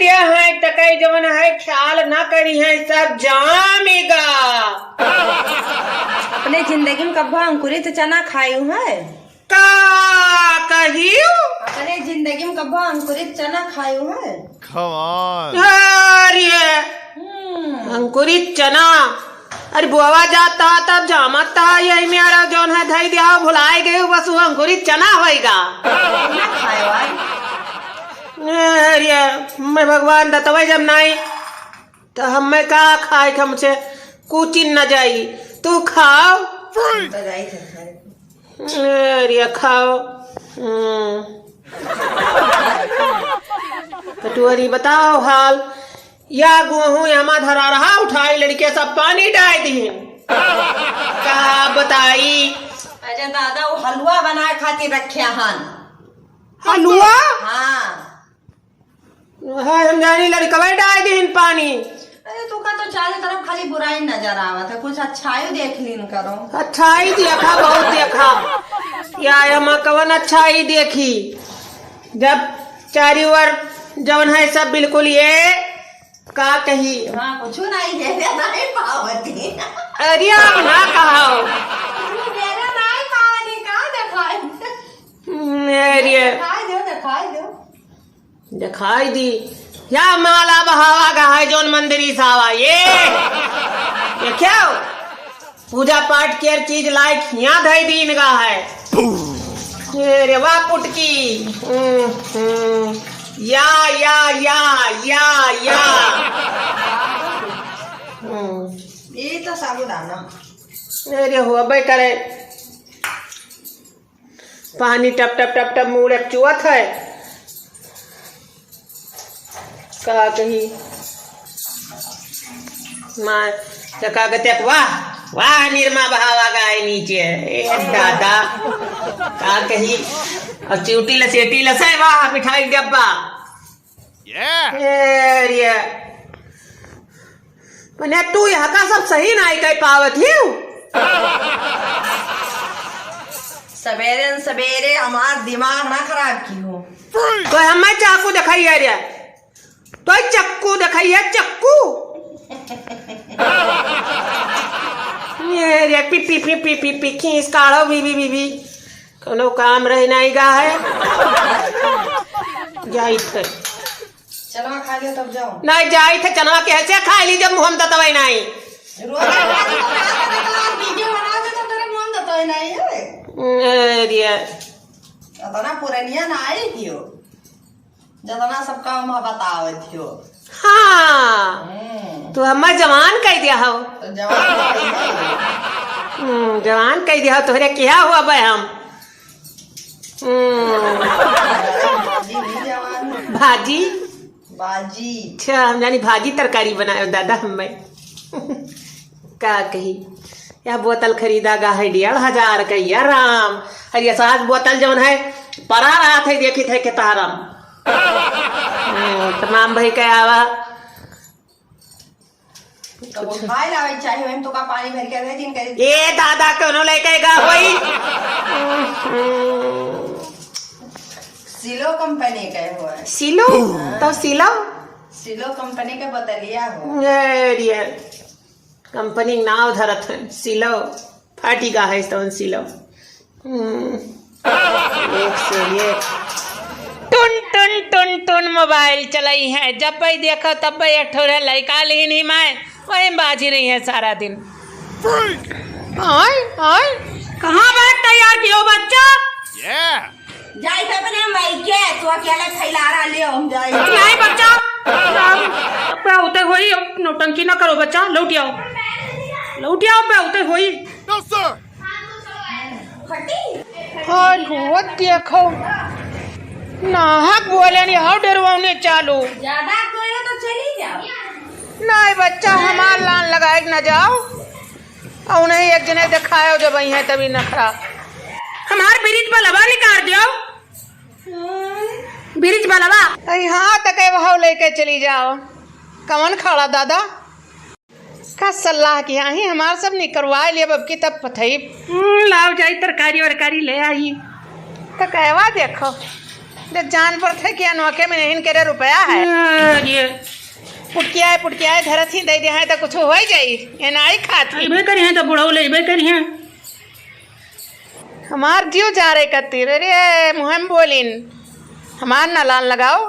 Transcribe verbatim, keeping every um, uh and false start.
ये है तकई जवन है ख्याल ना करी है, सब जामेगा। अपने जिंदगी में कब्बो अंकुरित चना खायू है? का कहियो? अपने जिंदगी में कब्बो अंकुरित चना खायू है? Come on। अरे, हम्म। अंकुरित चना, अरे बोवा जाता तब जामत था, यही मेरा जौन है धई दिया, भुलाए गए, बस वो अंकुरित चना होएगा। ना खायो आज। अरे, मैं भगवान दतवे जब नाई, तो हमें का खाए के हमसे कुछ न जाई। तू खाओ। हम तो जाई थे खाए। अरे, खाओ। हम्म। कटोरी बताओ हाल। या गोहूँ हमा धरा रहा, उठाई लड़के सब पानी डाल दीन। का बताई? अरे दादा, वो हलवा बनाए खातिर रखे हन। हलवा? हाँ। हाँ, हम जानी लड़कवे डाल दीन पानी। अरे, तू का तो चारों तरफ खाली बुराई नजर आवत है, कुछ अच्छाई देख लीन करो। अच्छाई देखा, बहुत देखा। या हम कवन अच्छाई देखी, जब चारी ओर जवन है सब बिल्कुल ये का कही। हाँ, कुछ नहीं दे दे, नहीं पावती। अरे, आप ना कहो। तू मेरा नहीं पावती, का दिखाई? मेरे दिखाई दो, दिखाई दो। दिखाई दी। या माला बहावा गा है जौन मंदिरी सावा। ये, ये क्या हो? पूजा पाठ के चीज लायक हिया धई दीन गा है। ये रे वाह पुटकी। हम्म, हम्म। या, या, या, या, या। हम्म। ये तो साबूदाना। अरे हो, अबे करे। पानी टप टप टप टप मुड़े चुअत है। का कही? माँ, तो का कहते, वाह, वाह, निरमा बहावा गा है नीचे। ए दादा, का कही? और चिउटी लसेटी लसे, वाह, मिठाई डब्बा। Yeah। ए, ये। मने तू यहाँ का सब सही नाई कह पावत ही। सवेरे न सवेरे हमार दिमाग ना खराब की हो। तो हमें चाकू दिखाई है रे। तो चक्कू दिखाई है, चक्कू। ये रे, पी, पी, पी, खींच काढ़ो, बीबी, बीबी। कोनो काम रहे नाई गा है। जाइत है। चनवा खा लियो तब जाओ। नाई जाइत है, चनवा कैसे खा ली जब मुँह में दतवाई नाई। रोज खा ली तो खा ली तो आज वीडियो बना दे तो तेरे मुँह में दतवाई नाई है। अरे। अतना पुरनिया ना आई कियो। जतना सब काम हम बतावत हो। हाँ। हम्म। तू हमें जवान कह दिया हो। तो जवान तो है ही। हम्म, जवान कह दिया हो, तोहरे किया हुआ बे हम। हम्म। भाजी नहीं जवान। भाजी? बाजी। अच्छा, हम जानी भाजी तरकारी बनायो दादा हमें। का कही, यह बोतल खरीदा गा है डेढ़ हजार का, या राम। अरे ये सास बोतल जौन है, परा रहा थे, देखी थे के तारम। हम्म, तमाम भाई के आवा। तो वो खाए लावे चाहे, हम तो का पानी भर के दे दिन करे। ए दादा, कोनो लेके गा होई? सिलो कंपनी का हुआ है। सिलो? हाँ। तो सिलो? सिलो कंपनी का बतलिया हो। ए, ये कंपनी नाव धरत है, सिलो। फाटी गा है तो सिलो। हम्म, एक से एक। टुन, टुन, टुन, टुन मोबाइल चलाई है। जब भाई देखो, तब भाई एक ठो रे लड़का लेनी माय, वही बाजी रही है सारा दिन। आय, आय, कहाँ बैठ तैयार कियो बच्चा? Yeah। जाई थे अपने माई के, तू अकेले फैला रहा लियो, हम जाई। नहीं बच्चा, अब होते होई, अब नौटंकी ना करो बच्चा, लौट आओ, लौट आओ, अब होते होई। No, sir। और वो देखो, नाहक बोले नहीं, हाउ डरवाने चालू। ज्यादा कोई हो तो चली जाओ। नहीं बच्चा, हमार लान लगाए के ना जाओ, और नहीं एक जने दिखायो जब आई है तभी नखरा। हमार ब्रिज बलवा निकाल दियो। ब्रिज बलवा। अरे हाँ, तक वह लेके चली जाओ। कौन खड़ा दादा? का सलाह किया ही, हमार सब निकरवा लिया, अब की तब पथई। हम्म, लाओ जाई तरकारी वरकारी ले आई। तो कहवा देखो, जब जान पड़त है कि अनोखे में नहीं करे रुपया है। आ, ये। पुटकिया है, पुटकिया है, धरत ही दे दे है तो कुछ हो ही जाई। ये ना ही खात ही। अइबे करी हैं तो बुढ़ऊ ले अइबे करी हैं। हमार जीव जा रहे कत्ती रे, रे, मुँह में बोलिन। हमार ना लान लगाओ।